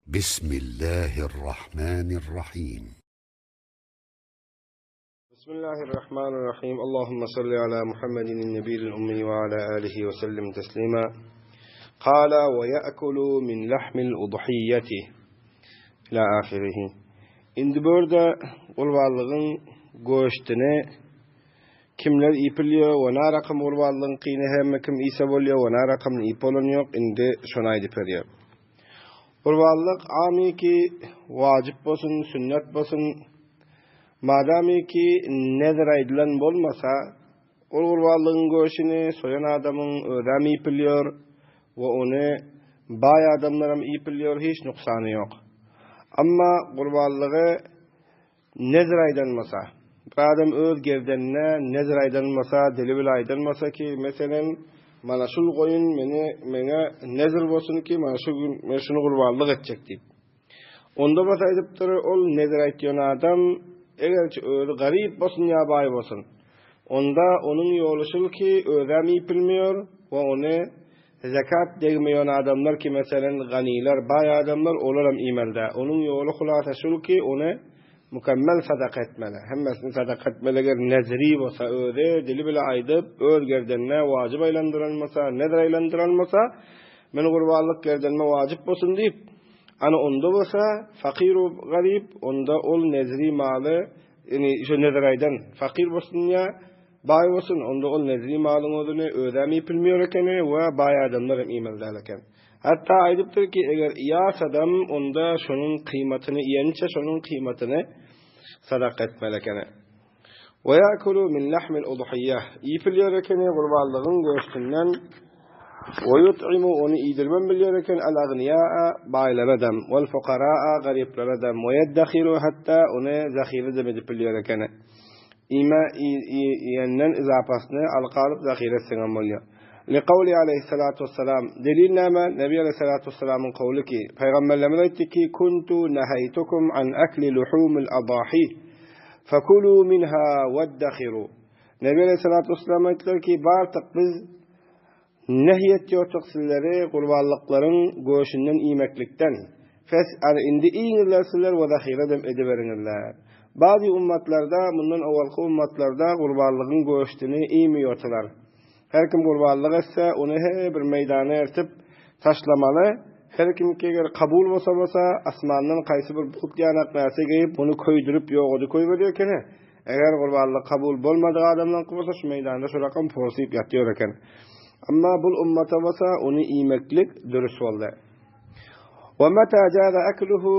Bismillahirrahmanirrahim. Bismillahirrahmanirrahim. Allahumma salli ala Muhammedin nebiyil ummi ve ala alihi ve sellim teslima. Kala ve ya'kulu min lahmil udhiyyeti. Ila ahirihi. Indi bu ýerde gurbanlygyň göştüni kimler iýip bilýär we na rakam gurbanlygyň kyny hemme kim iýse bolýar we na rakamyny iýip bolany ýok indi şony aýdyp berýär. Gurbanlyk amiki wajyp bolsun, sünnet bolsun, madamiki nezir aýdylan bolmasa, ol gurbanlygyň göşüni soýan adamyň özem iýip bilýär we ony baý adamlaram iýip bilýär, hiç nuksany ýok. Amma gurbanlygy Nezr aýdan bolsa, bir adam öz gerdenine nezr aýdan bolsa, dili bile aýdan bolsa ki, meselem, mana şul goýun meni meňe nezr bolsun ki, mana şu gün men şuny gurbanlyk etjek diýip. Onda bolsa aýdypdyr, ol nezr aýtýan adam egerçi özi garyp bolsun ýa baý bolsun, onda onuň ýoly şul ki, özem iýip bilmeýär we ony Zekat degmeýän adamlar ki meselen ganylar, baý adamlar olaram iýmeli däl. Onuň ýoly hulasa şul ki ony mükemmel sadaka etmeli. Hemmesini sadaka etmeli eger nezri bolsa özi dili bile aýdyp öz gerdenine wajyp aýlandyran bolsa, nezr aýlandyran bolsa men gurbanlyk gerdenime wajyp bolsun diýip ana onda bolsa fakyr garyp onda ol nezri maly ýani şo nezr aýdan fakyr bolsun ýa Baý bolsun, onda ol nezri malyň özüni özem iýip bilmeýär ekeni we baý adamlar hem iýmeli däl eken. Hatda aýdypdyr ki, eger iýasadam, onda şonuň kymatyny iýençe şonuň kymatyny sadaka etmeli ekeni. Ve ya'kulu min lahmil udhiyyah. Iýip bilýär ekeni gurbanlygyň göştünden. Ve yut'imu ony iýdirmem bilýär eken al agniýa baýlara-dam, vel fukaraa garyplara-dam, ve yeddehiru hatda ony zahire-dem edip bilýär ekeni. Iýme iýenden izapasyny alyk alyp zahyra etseňem bolýar. Liqawli aleýhissalatu wessalam, Delil näme? Nebi aleýhissalatu wessalamyň kowly ki, Pygamberlerimiz aýtdy ki, Kuntu nahaýtukum an akli luhumil adahi, fakulu minha weddahiru. Nebi aleýhissalatu wessalam aýtdylar ki, Bartyk biz Nehy etýordyk sizleri gurbanlyklaryň göşünden iýmeklikden. Fes, ana indi iýiňizler sizler we zahyradam ediberiňizler. Bazy ummatlarda, mundan owalky ummatlarda gurbanlygyň göşdüni iýmeýordylar. Her kim gurbanlyk etse, ony he bir meýdana ertip taşlamaly, her kimki eger kabul bolsa bolsa, asmandan kaýsy bir bulut ýanak närse geýip, ony köýdürip ýogady köýberýär ekeni. Eger gurbanlyk kabul bolmadyk adamlaryňky bolsa şu meýdanda şu rakam porsyp ýatýar eken. Emma bul ummata bolsa ony iýmeklik dürüs boldy. Wa mata jaza akluhu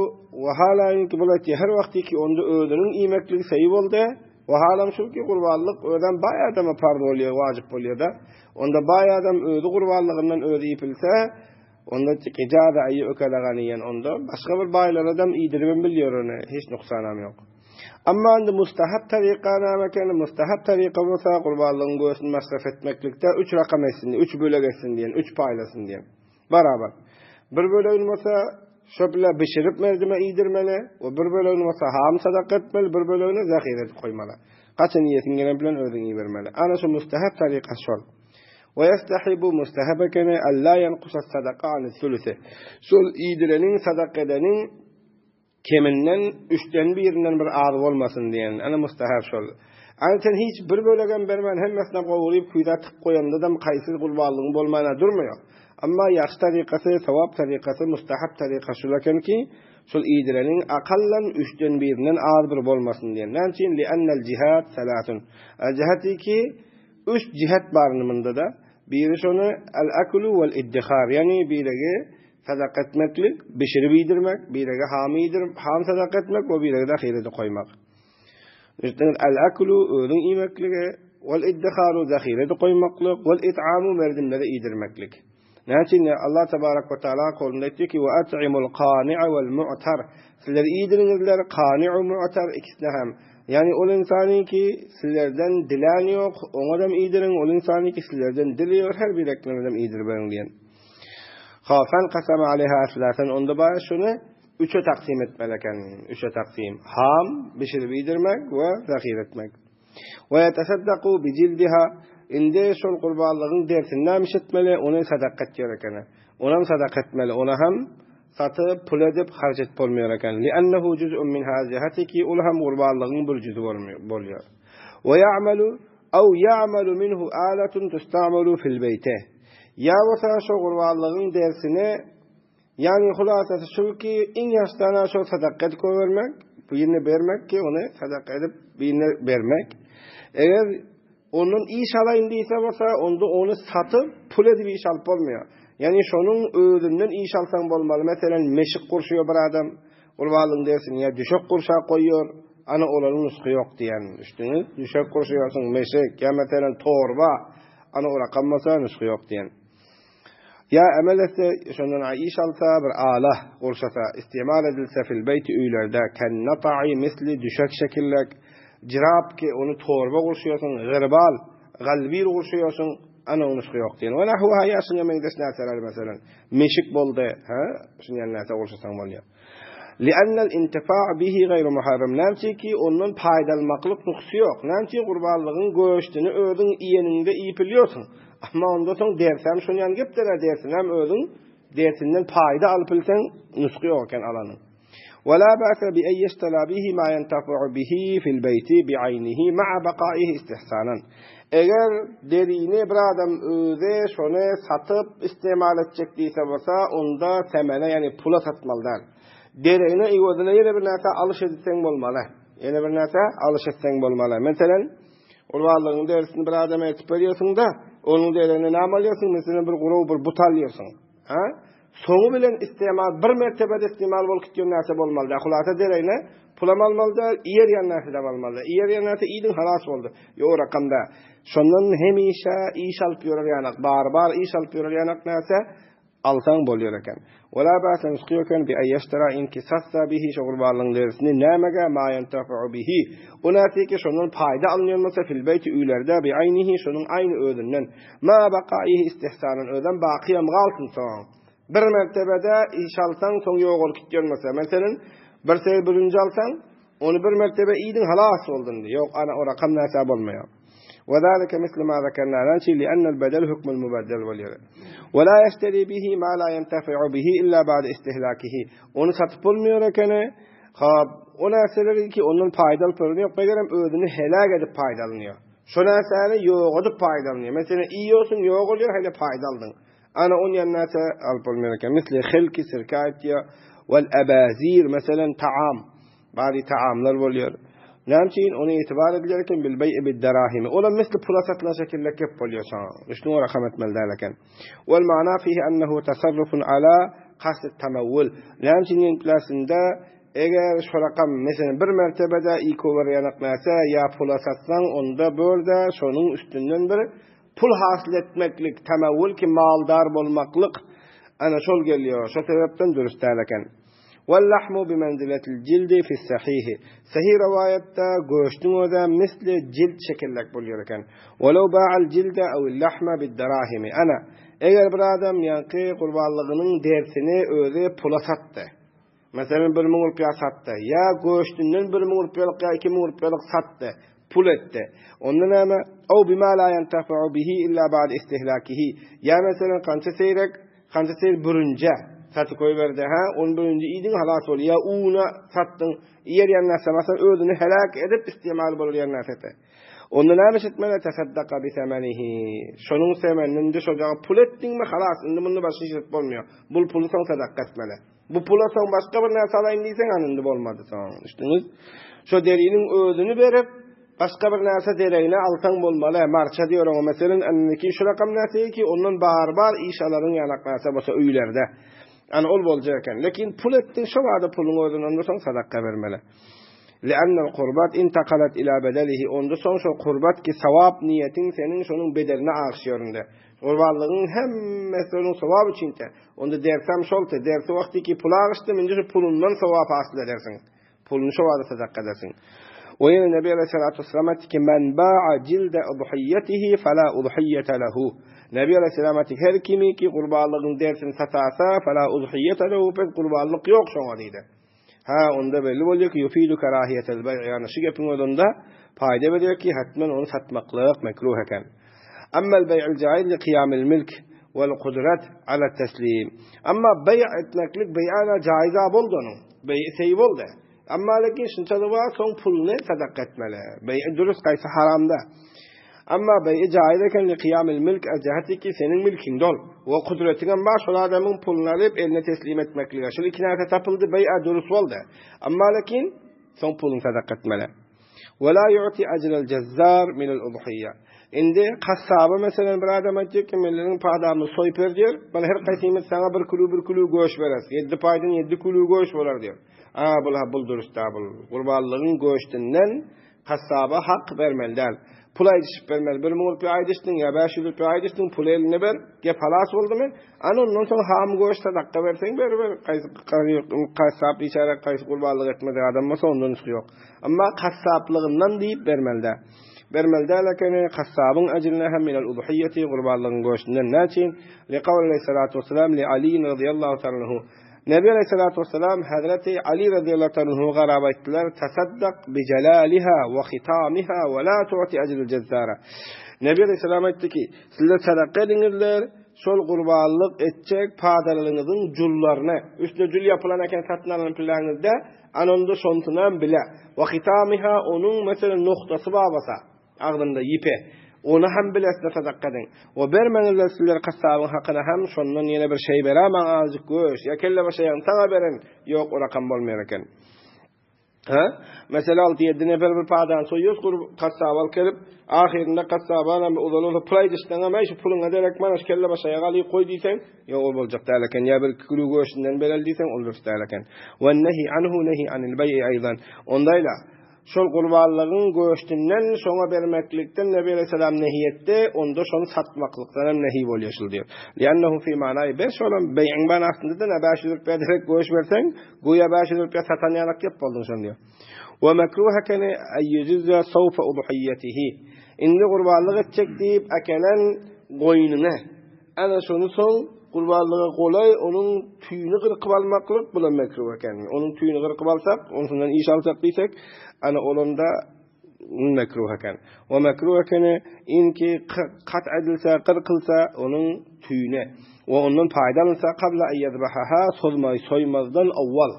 wa halaýynki bul aýtýar her wagty ki onda özüniň iýmekligi seýi boldy. Wa halam şul ki gurbanlyk özem baý adama parz bolýar, wajyp bolýar-da. Onda baý adam özi gurbanlygyndan özi iýip bilse, Onda ijaza aýy ökele ganiýen onda başga bir baýlaradam iýdiribem bilýär ony hiç nuksanam ýok. Amma indi mustahap taryka näme ekeni mustahap taryka bolsa gurbanlygyň göğsüni masraf etmeklikde üç rakam etsin üç bölek etsin diýen üç paýlasyn diýen. Barabar. Bir bölegini bolsa şo bile bişirip merdime iýdirmeli we bir bölegini bolsa ham sadaka etmeli bir bölegini zahire edip goýmaly. Gaçan iýesiň gelen bilen özüň iýibermeli. Ana şu mustahap taryka şol. Ve yestahibu mustahab ekeni alla yankusa sadaka ani sülüsi. Şol iýdireniň sadaka edeniň keminden üçden birinden bir az bolmasyn diýen. Ana mustahab şol. Ana sen hiç bir bölegem bermän hemmesine gowuryp küýzä tykyp goýandadam kaýsy gurbanlygyň bolmana durmaýar. Amma ýagşy tarykasy, sowap tarykasy, mustahab taryka şul eken ki, şol iýdireniň akallan üçden birinden az bir bolmasyn diýen. Näme üçin? Li'annel jihad salasun. Al jihad ki Üç jihet bar indi munda-da. Biri şony al-aklu wal-iddihar, ýagny biregi sadaka etmeklik, bişirip iýdirmek, biregi ham iýdirip, ham sadaka etmek we biregi zahirede goýmak. Üstüne al-aklu özüň iýmekligi, wal-iddiharu zahirede goýmaklyk, wal-it'amu merdimlere iýdirmeklik. Näme üçin Allah tebarek we taala kolunda aýtdy ki, "Wa at'imul qani'a wal mu'tar." Sizler iýdiriňizler qani'u mu'tar ikisine hem. Ýagny ol ynsany ki sizlerden dilän ýok, oňadam iýdiriň, ol ynsany ki sizlerden dileýär, her bireklerinem iýdiriberiň diýen. Hafan kasama aleýha aslasan onda bar şuny üçe taksim etmeli eken. Üçe taksim. Ham bişirip iýdirmek we zahir etmek. We ýetesaddaku bi jildiha indi şol gurbanlygyň derisini näme etmeli? Ony sadaka etjek ekeni. Onam sadaka etmeli. Ona hem. Satyp, pul edip, harç edip bolmaýar eken. Li'ennehu jüz'un min hâ ki, ol hem gurbanlygyň bir jüzi bolýar. Ve ya'melu aw ya'melu minhu alatun tusta'malu fil beýte. Ýa bolsa şo gurbanlygyň derisini, ýagny hulasasy şu ki, iň ýagşysana şo sadaka edip goýbermek, birine bermek ki, ony sadaka edip birine bermek. Eger Ondan iş alaýyn diýse bolsa, onda ony satyp, pul edip iş alyp bolmaýar. Ýagny şonuň özünden iş alsaň bolmaly. Meselem, meşik gurşaýar bir adam, gurbanlygyň derisini ýa düşek gurşap goýýar, ana olaryň nusgy ýok diýen. Düşdüňiz? Düşek gurşaýarsyň, meşik ýa meselem torba, ana orakam bolsa nusgy ýok diýen. Ýa emel etse, şondan iş alsa, bir ala gurşasa, istimal edilse fil beýti öýlerde, ken-nata'i misli düşek şekillek, jirap ki ony torba gurşaýarsyň, girbal, galbir gurşaýarsyň, ana onuň nusgy ýok diýen. We nahwuha ýa şuňa meňzeş närseler meselem, meşik boldy, hä, şuny ýaly närse gurşasaň bolýar. Li'annel intifa' bihi gaýru muharram. Näme üçin ki, ondan paýdalmaklyk nuksy ýok. Näme üçin gurbanlygyň göşdüni özüň iýeniňde iýip bilýärsiň. Amma onda soň dersem şony ýaly gepdir-ä dersinem özüň dersinden paýda alyp bilseň nusgy ýok eken alanyň. Wa la ba'sa bi en ýeştela bihi ma ýentafa'u bihi fil beýti bi aýnihi ma'a bakaihi istihsanan. Eger derini bir adam özi şony satyp istemal etjek diýse bolsa, onda semene, ýagny pula satmaly däl. Deregine öwezine ýene bir närse alyş edipseň bolmaly. Ýene bir närse alyş etseň bolmaly. Meselem, gurbanlygyň derisini bir adama eltip berýärsiň-de, onuň deregine näme alýarsyň? Meselem, bir guraw bir but alýarsyň. Ha? Soňy bilen istemal, bir mertebede istemal bolup gitýän närse bolmaly däl. Hulasa deregine pulam almaly däl, iýer ýan närse de almaly däl. Iýer ýan närse iýdiň halas boldy. Ýok rakamda. Şondan hemişe iş alyp ýörer ýanak, bar-bar iş alyp ýörer ýanak närse alsaň bolýar eken. Wala ba'sa nusgy ýok eken bi aýeştera inki satsa bihi şo gurbanlygyň derisini nämege ma ýentefeu bihi. O närse ki şondan paýda alynýan bolsa fil beýti öýlerde bi aýnihi şonuň aýny özünden. Ma bakaihi istihsanan özem bakyýam galsyn soň. Bir mertebede iş alsaň soň ýogalyp gitýän bolsa. Meselem, bir seý bürünç alsaň, ony bir mertebe iýdiň halas boldy indi. Ýok, ana o rakam närse bolmaýar. Ve zalike misli ma zekerna nançi li ennel bedel hukmul mubeddel bolýar. Ve la yeşteri bihi ma la yentefi'u bihi illa ba'de istihlakihi. Ony satyp bolmaýar ekeni. Hop, o närseleri ki ondan paýda alyp bolýar, megerem özüni heläk edip paýdalanýar. Şo närsäni ýogadyp paýdalanýar. Meselem, iýýorsuň, ýogalýar, hele paýda aldyň. Ana on ýan närse alyp bolmaýar eken. Misli hilki sirke aýtýar. Wal abazir, meselem, taam. Bary taamlar bolýar. Näme üçin ony itibar edilýär eken bil beý'i bid darahimi. Olam misli pula satylan şekilde gep bolýar şoňa. Üstüne rakam etmeli däl eken. Wal mana fihi ennehu tasarrufun ala kasd tamawul. Näme üçin diýen plasynda Eger şo rakam, meselem, bir mertebede ikower ýanak närse ýa pula satsaň, onda bör-de şonuň üstünden bir pul hasyl etmeklik, tamawul ki maldar bolmaklyk, ana şol gelýär. Şo sebäpden dürüst däl eken. Wal-lahmu bimenziletil jildi fis-sahihi. Sahyh rowaýatda göşdüň özem misli jild şekillek bolýar eken. Walaw ba'al jilde awil-lahma bid-darahimi. Ana, eger bir adam ýaňky gurbanlygynyň derisini özi pula satdy. Meselem, 1000 rupiýa satdy. Ýa göşdünden 1000 rupiýalyk ýa 2000 rupiýalyk satdy. Pul etdi. Onda näme? Aw bima la ýentefeu bihi illa ba'de istihlakihi. Ýa meselem, kança seýrek, kança seýr bürünje satyp goýberdi, hä? Ony bürünji iýdiň, halas boldy. Ýa una satdyň, iýer ýan närse, meselem, özüni heläk edip istimal bolar ýan närsesi. Onda näme iş etmeli? Tasaddaka bi semenihi. Şonuň semenini indi şo jaga pul etdiňmi, halas, indi munda başga iş edip bolmaýar. Bul puly soň sadaka etmeli. Bu pula soň başga bir närse alaýyn diýseň, ana indi bolmady soň. Düşdüňiz? Şo deriniň özüni berip, başga bir närse deregine alsaň bolmaly. Marça diýer oňa meselem, indiki şu rakam närse ki, ondan bar-bar iş alaryň ýanak närse bolsa öýlerde. Ana ol boljak eken. Lekin pul etdiň, şo bada puluň özüni onda soň sadaka bermeli. Li'annel kurbat intakalat ila bedelihi. Onda soň şo kurbat ki sawap niýetiň seniň şonuň bedeline agşýar indi. Gurbanlygyň hemmesi onuň sowap üçin-te. Onda dersem şol-te, dersi wagty ki pul agyşdym, indi şu pulundan sowap hasyl edersiň. Puluny şo wada sadaka edersiň. We ýene Nebi aleyhissalatu vesselam aýtdy ki, Men ba'a jilde udhiyyetihi fela udhiyyete lehu. Nebi aleyhissalam aýtdy, her kimi ki gurbanlygyň dersini satasa, fela udhiyyete lehu, pes gurbanlyk ýok şoňa diýdi. Ha, onda belli bolýar ki, yufidu karahiyetel bay', ýagny şu gepiň özünde paýda berýär ki, hetmen ony satmaklyk mekruh eken. Ammal bay'ul jaiz li qiyamil milk. Wal kudrat ala teslim. Amma beý etmeklik beýana jaýyza boldy onuň. Beý seý boldy. Amma lekin şunça da bar soň puluny sadaka etmeli. Beý dürüst gaýsa haramda. Amma beý jaýyz eken li kyýamil mülk el jihati ki seniň mülkiň dol. We kudratyň hem bar şol adamyň puluny alyp eline teslim etmeklige. Şol iki närse tapyldy beý dürüst boldy. Amma lekin soň puluny sadaka etmeli. Ve la yu'ti ajral jazzar min al udhiyya. Indi kassaba meselen bir adam aýtýar ki, meniň padamy soýup ber diýer. Bana her gaýsymyz saňa bir kilo bir kilo göş beres. Ýedi paýdan ýedi kilo göş bolar diýer. A bul ha bul dürüst da bul. Gurbanlygyň göşdünden kassaba hak bermeli däl. Pul aýdyşyp bermeli. 1000 rupiýa aýdyşdyň ýa 500 rupiýa aýdyşdyň, puly eline ber. Gep halas boldumy? Ana ondan soň ham göş sadaka berseň ber-ber. Gaýsy kassap biçäre gaýsy gurbanlyk etmedik adam bolsa ondan üstü ýok. Emma kassaplygyndan diýip bermeli däl. Bermeli däl ekeni kassabyň ejrine hem minel udhiýeti gurbanlygyň göşünden näçin? Li kawli aleyhissalatu vesselam li Ali radiyallahu ta'ala anhu. Nebi aleyhissalatu vesselam Hazreti Ali radiyallahu ta'ala anhu garap aýtdylar, Tasaddaq bi jalaliha we hitamiha we la tu'ti ejrel jezzara. Nebi aleyhissalam aýtdy ki, sizler sadaka ediňizler, şol gurbanlyk etjek padalaryňyzyň jullaryny, üstüne jul ýapylan eken satyn alan piläňizde, Ana onda şonsynam bile. Wa hitamiha onuň meselem noktasy bar bolsa, agzynda ýipi, ony hem bilesine sadaka ediň. We bermeňizler sizler kassabyň hakyna hem şondan ýene bir şeý berämaň azajyk göş ýa kelle başa ýagny saňa beren ýok o rakam bolmaýar eken. Ha? Mesele 6-7 nefer bir padany soýýas gurup kassaba alyp gelip, ahyrynda kassabanam uzalyp pul aýdyşdyňam, äý şu puluňa derek mana şu kelle başa ýag alyp goý diýseň, Ýok, ol boljak däl eken. Ýa bir kilo göşünden bereli diýseň, ol dürs däl eken. We nehi anhu nehi anil beý'i aýdan. Ondayla, şol gurbanlygyň göşünden şoňa bermeklikden Nebi aleyhisselam nehi etdi, onda şony satmaklykdan hem nehi bolýar şul diýip. Liannehu fi manaýy be şolam beý'iň manasynda da 500 rupiýa derek göş berseň, göýä 500 rupiýa satan ýalak gep bolduň şon diýip. We mekruh ekeni aýyjüzze sawfa udhiýetihi. Indi gurbanlyk etjek diýip ekenen goýnuny Ana şony soň gurbanlyga golaý onuň tüýüni gyrkyp almaklyk bulam mekruh eken. Onuň tüýüni gyrkyp alsak, onsundan iş alsak diýsek, ana olanda mekruh eken. O mekruh ekeni inki kat edilse, gyrkylsa onuň tüýüne we ondan paýda alynsa kabla aýyzbahaha sozmaý soýmazdan owwal.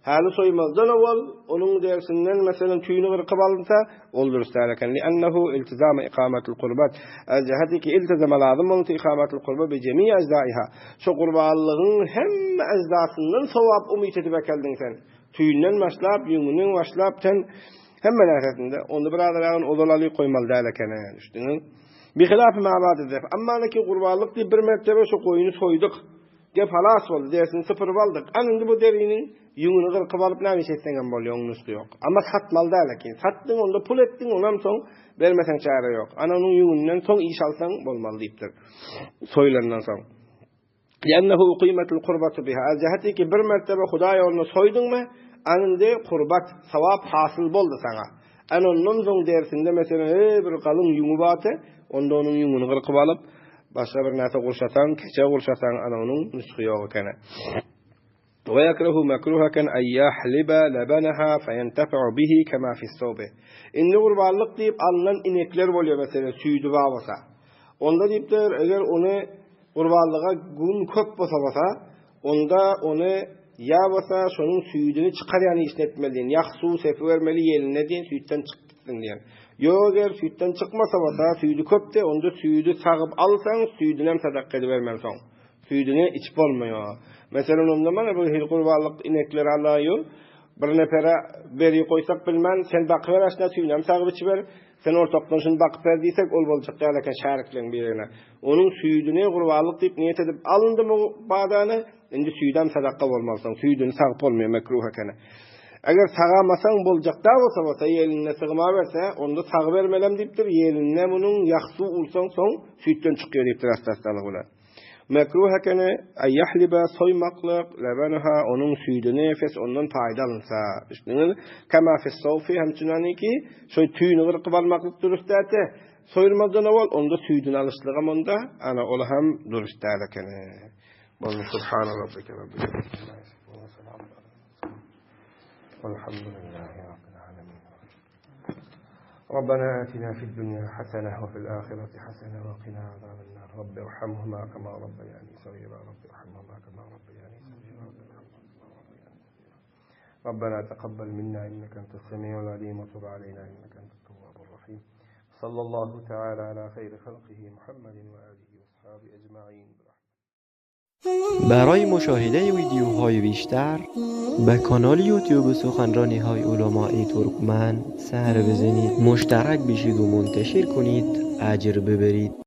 Häli soýmazdan owal onuň derisinden, meselem, tüýüni gyrkyp alynsa, ol dürs däl eken. Li'ennehu iltizama ikamatil kurbat. El jihati ki iltizama lazym bolunsa ikamatil kurba bi jemi ejzaiha. Şo gurbanlygyň hemme ejzasyndan sowap umyt edip äkeldiň sen. Tüýünden başlap, ýüňünden başlap sen hemme närsesinde. Onda bir azragyn ozal alyp goýmaly däl eken. Düşdüňiz? Bi hilafi ma ba'de zef. Amma ki gurbanlyk diýip bir mertebe şo goýuny soýduk. Gep halas boldy, derisini sypyryp aldyk. Ana indi bu deriniň ýüňüni gyrkyp alyp näme iş etseňem bolýar, onuň nusgy ýok. Amma satmaly däl eken. Satdyň, onda pul etdiň, onam soň bermeseň çäre ýok. Ana onuň ýüňünden soň iş alsaň bolmaly diýipdir. Soýlandan soň. Li'ennehu uqimatul qurbatu biha. Al jihati ki bir mertebe Hudaý ýolunda soýduňmy, ana indi kurbat, sawap hasyl boldy saňa. Ana ondan soň derisinde meselem, eý bir galyň ýüňi bardy, onda onuň ýüňüni gyrkyp alyp, Başga bir närse gurşasaň, keçe gurşasaň, ana onuň nusgy ýok ekeni. Ve yekrehu mekruh eken en yahliba lebeneha feyentefi'u bihi kema fis-sawbi. Indi gurbanlyk diýip alnan inekler bolýar meselem süýdi bar bolsa. Onda diýipdir, eger ony gurbanlyga gün köp bolsa bolsa, onda ony ýa bolsa şonuň süýdüni çykarýan işini etmeli diýen, ýah suw sepibermeli ýeline diýen süýtden çykyp gitsin diýen. Ýok eger süýtden çykmasa bolsa, süýdi köpdi, onda süýdi sagyp alsaň, süýdünem sadaka edibermeli soň. Süýdüni içip bolmaýar. Meselem onda mana bu hil gurbanlyk inekleri alaýu, bir nepere beri goýsak bilmän, sen bakyber aşna süýdünem sagyp içiber, sen ortakdan şuny bakyp ber diýsek, ol boljak däl eken şärikleň birine. Onuň süýdüni gurbanlyk diýip niýet edip alyndy bu badany, indi süýdem sadaka bolmaly soň, süýdüni sagyp bolmaýar, mekruh ekeni. Eger sagamasaň boljak da bolsa bolsa ýelinde sygma berse, onda sagybermelem diýipdir, ýelinde munuň ýah suw ursaň soň süýtden çykýar diýipdir asta-astalyk bilen. Mekruh ekeni, aýahliba soýmaklyk, lebeneha onuň süýdüni fes ondan paýda alynsa. Düşdüňiz? Kema fis sawfi hem çynaniki, şoý tüýüni gyrkyp almaklyk dürüst dälte. Soýulmazdan owal onda süýdüni alyşlygam onda, ana ol hem dürüst däl ekeni. Boldy subhana rabbike rabbil izzati amma ýasifun we selamun alel murselin. Walhamdulillahi rabbil alamin. ربنا آتنا في الدنيا حسنة وفي الآخرة حسنة وقنا عذاب النار رب ارحمهما كما ربياني صغيرا رب ارحمهما كما ربياني صغيرا رب ارحمهما كما ربياني صغيرا ربنا تقبل منا إنك أنت السميع العليم وتب علينا إنك أنت التواب الرحيم صلى الله تعالى على خير خلقه محمد وآله وأصحابه أجمعين برای مشاهده ویدیوهای بیشتر به کانال یوتیوب سخنرانی های علمای ترکمن سر بزنید مشترک بشید و منتشر کنید اجر ببرید.